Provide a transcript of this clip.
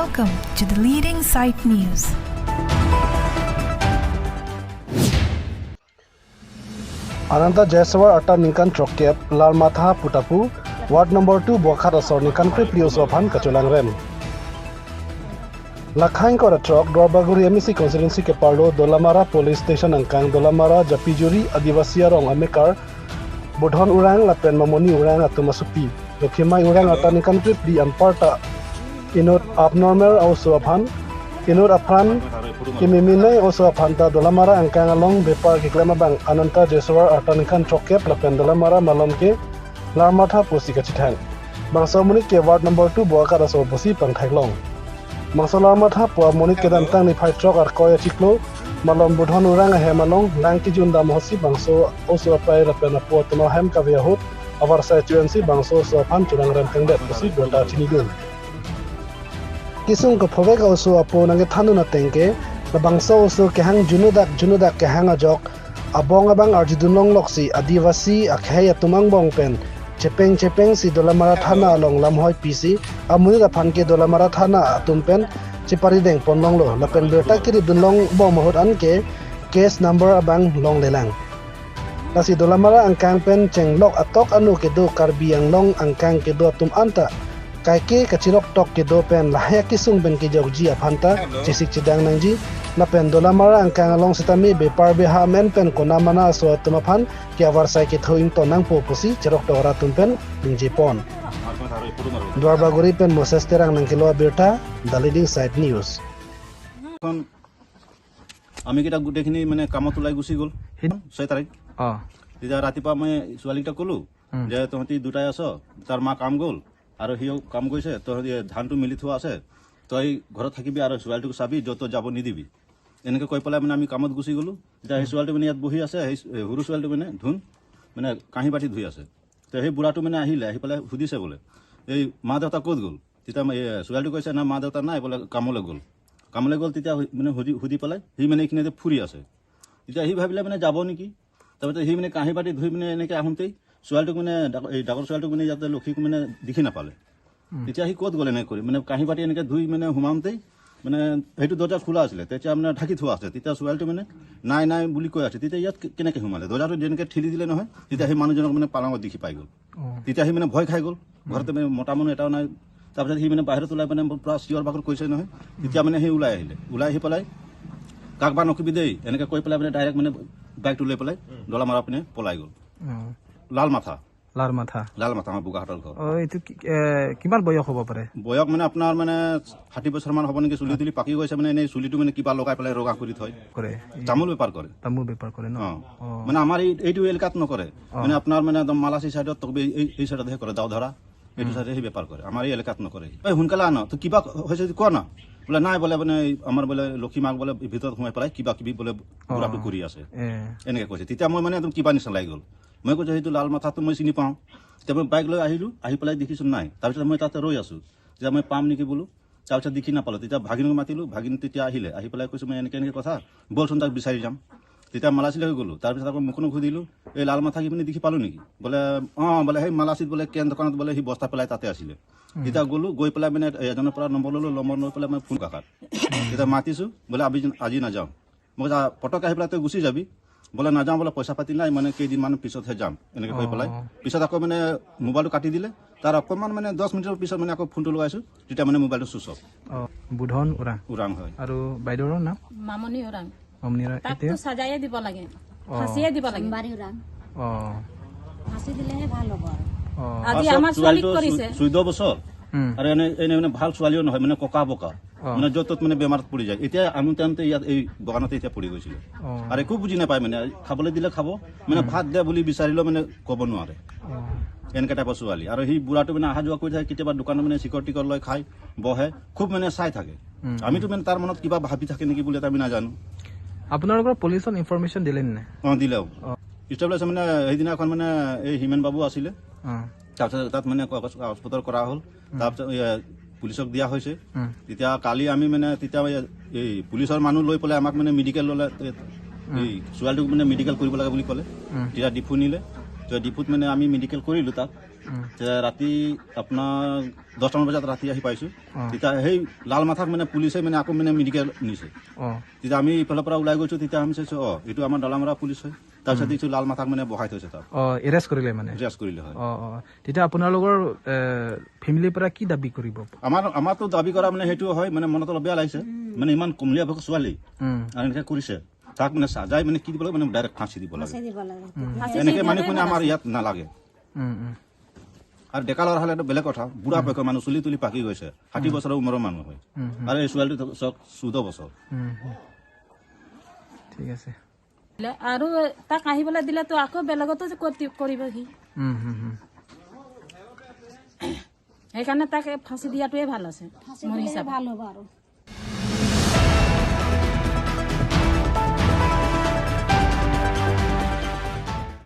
Welcome to the Leading Site News. Ananta Jaiswar Atta Ningkan Trokep Lalmatha Putapu Ward number 2 Bokhat Asor Ningkan Kripli Osopan Kacholang Rem Lakhang kora truck Dorbaguri MEC constituency ke Parlo Dolamara Police Station angkang Dolamara Japijuri Adivasi Arong Amekar Bodhon Urang Lapen Mamoni Urang Atumasupi Lokhimai Urang Atta Ningkan Kripli Amparta Inot abnormal also aphan Inot aphan Kimimine also aphanta Dolamara angkang along bepar kiklema bang Ananta Jaiswar Atta Ningkan Trokep Lapen Dolamara Malom ke Larmatha posi kachithang Bangsa Munit ke ward number 2 Boakat asor posi pangthaklong Bangsa Larmatha poa Munit ke dantang ni phai trok ar koya chiklo Malom Budhon Urang he malong langki junda mohosi bangso also apai lapen apo tono hem kavya hut avar sai chuansi bangso so aphan churang ram kangdet posi bota chini Kisung ko phobek also apo nange thanu na tengke la bangso also kehang junudak kehang ajok abong abang arjidunong loksi adivasi akhai atumang bong pen chepeng chepeng si Dolamara thana along lamhoi pc amuni da phanke Dolamara thana atumpen chipari deng ponlong lo lapen berta kiri dunlong bong mohot anke case number abang long lelang lasi Dolamara angkang pen chenglok atok anu ke do karbi anglong angkang ke do atum anta kaike kachirok tok ke do pen lahya kisung ben ke jogji aphanta chisik chidang nangji lapen Dolamara angkang along sitami bepar beha men pen kona mana so tumaphan ke avar sai ke thoing to nang po posi chirok tok ra tumpen ningji pon Dwarbaguri pen Moses Terang nangkilo Berta the leading site news আমি কেটা গুটেখিনি মানে কামত ওলাই গুচি গ'ল 6 তাৰিখ তেতিয়া ৰাতিপুৱা মই ছোৱালীটা ক'লো যে তহঁতি দুটাই আছ তাৰ মা কাম গ'ল আৰু সিও কাম গৈছে তহঁতি ধানটো মিলি থোৱা আছে তই ঘৰত থাকিবি আৰু ছোৱালীটোক চাবি য'ত যাব নিদিবি এনেকৈ কৈ পেলাই মানে আমি কামত গুচি গ'লো। তেতিয়া সেই ছোৱালীটো মানে ইয়াত বহি আছে, সেই সৰু ছোৱালীটো মানে ধুন মানে কাঁহী বাতি ধুই আছে। তো সেই বুঢ়াটো মানে আহিলে, আহি পেলাই সুধিছে বোলে এই মা দেউতা ক'ত গ'ল? তেতিয়া ছোৱালীটো কৈছে না মা দেউতা নাই বোলে কামলৈ গ'ল। কামলৈ গ'ল তেতিয়া মানে সুধি পেলাই সি মানে এইখিনিতে ফুৰি আছে। তেতিয়া সি ভাবিলে মানে যাব নেকি, তাৰপিছত সি মানে কাঁহী বাতি ধুই মানে এনেকৈ আহোঁতেই ছোৱালীটোক মানে এই ডাঙৰ ছোৱালীটোক মানে ইয়াতে লক্ষীক মানে দেখি নাপালে। তেতিয়া সি ক'ত গ'ল এনেকৈ কৰি মানে কাঁহী বাতি এনেকৈ ধুই মানে সোমাওঁতেই মানে সেইটো দৰ্জা খোলা আছিলে, তেতিয়া মানে ঢাকি থোৱা আছে। তেতিয়া ছোৱালীটো মানে নাই নাই বুলি কৈ আছে। তেতিয়া ইয়াত কেনেকৈ সোমালে? দৰ্জাটো যেনেকৈ ঠেলি দিলে নহয়, তেতিয়া সেই মানুহজনক মানে পালঙত দেখি পাই গ'ল। তেতিয়া সি মানে ভয় খাই গ'ল, ঘৰতে মানে মতা মানুহ এটাও নাই। তাৰপিছত সি মানে বাহিৰত ওলাই মানে পূৰা চিঞৰ বাখৰ কৰিছে নহয়। তেতিয়া মানে সি ওলাই আহিলে, ওলাই আহি পেলাই কাক বা নকবি দেই এনেকৈ কৈ পেলাই মানে ডাইৰেক্ট মানে বাইকটো লৈ পেলাই ডলামাৰা পিনে পলাই গ'ল। লালমাথা, লালমাথা আমাৰ বোকাহাটৰ ঘৰ। এইটো কিমান বয়স হ'ব পাৰে? বয়স মানে আপোনাৰ মানে 60 বছৰমান হ'ব নেকি। চুলি তুলি পাকি গৈছে, মানে এনেই চুলিটো মানে কিবা লগাই পেলাই ৰঙা কৰি থয়। তামোল বেপাৰ কৰে, তামোল বেপাৰ কৰে ন? মানে আমাৰ এইটো এলেকাত নকৰে, মানে আপোনাৰ মানে একদম মালাচি চাইডত এই চাইডতহে কৰে, দাওধৰা এইটো চাইডে সি বেপাৰ কৰে, আমাৰ এই এলেকাত নকৰে। এই সোনকালে আন, তো কিবা হৈছে কোৱা না বোলে নাই বোলে মানে আমাৰ বোলে লক্ষী মাক বোলে ভিতৰত সোমাই পেলাই কিবা কিবি বোলে বুঢ়াটো কৰি আছে এনেকৈ কৈছে। তেতিয়া মই মানে একদম কিবা নিচিনা লাগি গ'ল। মই কৈছোঁ সেইটো লাল মাথাটো মই চিনি পাওঁ। তেতিয়া মই বাইক লৈ আহিলোঁ, আহি পেলাই দেখিছোঁ নাই। তাৰপিছত মই তাতে ৰৈ আছোঁ, তেতিয়া মই পাম নেকি বোলো, তাৰপিছত দেখি নাপালোঁ। তেতিয়া ভাগিনক মাতিলোঁ, ভাগিন তেতিয়া আহিলে, আহি পেলাই কৈছোঁ মই এনেকৈ এনেকৈ কথা, ব'লচোন তাক বিচাৰি যাম। তেতিয়া মালাচীলৈকে গ'লোঁ, তাৰপিছত আকৌ মুখনো সুধিলোঁ এই লাল মাথা কি পিনে দেখি পালোঁ নেকি? বোলে অঁ, বোলে সেই মালাচীত বোলে কেন দোকানত বোলে সি বস্তা পেলাই তাতে আছিলে। তেতিয়া গ'লোঁ, গৈ পেলাই মানে এজনৰ পৰা নম্বৰ ল'লোঁ, নম্বৰ লৈ পেলাই মই ফোন কাকাত তেতিয়া মাতিছোঁ, বোলে আজি নাযাওঁ। মই পটক আহি পেলাই তই গুচি যাবি, বোলে নাযাওঁ, বোলে পইচা পাতি নাই, মানে কেইদিনমান পিছতহে যাম এনেকৈ কৈ পেলাই পিছত আকৌ মানে মোবাইলটো কাটি দিলে। তাৰ অকণমান মানে 10 মিনিটৰ পিছত মানে আকৌ ফোনটো লগাইছোঁ, তেতিয়া মানে মোবাইলটো চুইচ অফ। বুধন ওৰাং, ওৰাং হয়। আৰু বাইদেউৰ নাম? মামনি ওৰাং। মামনি ওৰাং। তাকতো সাজায়ে দিব লাগে, ফাঁসিয়ে দিব লাগে। ফাঁসি দিলেহে ভাল হ'ব। আজি আমাৰ ছোৱালীক কৰিছে 14 বছৰ, আৰু এনে এনে মানে ভাল ছোৱালীও নহয়, মানে ককা বকা, মানে য'ত ত'ত মানে বেমাৰত পৰি যায়। এতিয়া আনোতে আনোতে ইয়াত এই বাগানতে এতিয়া পৰি গৈছিলে, আৰু একো বুজি নাপায়, মানে খাবলৈ দিলে খাব, মানে ভাত দে বুলি বিচাৰিলেও মানে ক'ব নোৱাৰে, এনেকুৱা টাইপৰ ছোৱালী। আৰু সি বুঢ়াটো মানে অহা যোৱা কৰি থাকে, কেতিয়াবা দোকানত মানে চিকৰ টিকৰ লৈ খাই বহে, খুব মানে চাই থাকে। আমিতো মানে তাৰ মনত কিবা ভাবি থাকে নেকি বুলি আমি নাজানো। আপোনালোকৰ পুলিচত ইনফৰমেশ্যন দিলে নে? অঁ দিলেও ইষ্টাব্লিছ মানে সেইদিনাখন মানে এই হিমেন বাবু আছিলে, তাৰপিছত তাত মানে কাগজ পত্ৰ কৰা হ'ল, তাৰপিছত পুলিচক দিয়া হৈছে। তেতিয়া কালি আমি মানে তেতিয়া এই পুলিচৰ মানুহ লৈ পেলাই আমাক মানে মেডিকেল ল'লে, এই ছোৱালীটোক মানে মেডিকেল কৰিব লাগে বুলি ক'লে। তেতিয়া ডিফু নিলে, তো ডিপুত মানে আমি মেডিকেল কৰিলোঁ তাক। তেতিয়া ৰাতি আপোনাৰ 10টামান বজাত ৰাতি আহি পাইছোঁ। তেতিয়া সেই লাল মাথাক মানে পুলিচে মানে আকৌ মানে মেডিকেল নিছে। তেতিয়া আমি ইফালৰ পৰা ওলাই গৈছোঁ, তেতিয়া আমি চাইছোঁ, অঁ, এইটো আমাৰ ডালামৰা পুলিচ হয়। তাৰপিছত দেখিছোঁ লাল মাথাক মানে বহাই থৈছে তাত। অঁ, এৰেষ্ট কৰিলে মানে? ৰেষ্ট কৰিলে, হয়। অঁ অঁ তেতিয়া আপোনালোকৰ ফেমিলিৰ পৰা কি দাবী কৰিব? আমাৰতো দাবী কৰা মানে সেইটো হয়, মানে মনত অলপ বেয়া লাগিছে, মানে ইমান কুমলীয়া বয়সৰ ছোৱালী আৰু এনেকৈ কৰিছে। তাক মানে চাজাই মানে কি দিব লাগে, মানে ডাইৰেক্ট ফাঁচি দিব লাগে। ফাঁচি এনেকৈ মানে কোনে আমাৰ ইয়াত নালাগে। উম, উম। আৰু ডেকা ল'ৰা হ'লে বেলেগ কথা, বুঢ়া বয়সৰ মানুহ, চুলি তুলি পাকি গৈছে, 60 বছৰৰ উমৰৰ মানুহ হয়। আৰু এই ছোৱালীটো চাওক, 14 বছৰ। উম, উম। ঠিক আছে। আৰু তাক আহিবলৈ দিলেতো আকৌ বেলেগতো যে কৰিব সি। উম, উম, উম। সেইকাৰণে তাক ফাঁচি দিয়াটোৱে ভাল আছে মোৰ হিচাপত। ভাল হ'ব আৰু।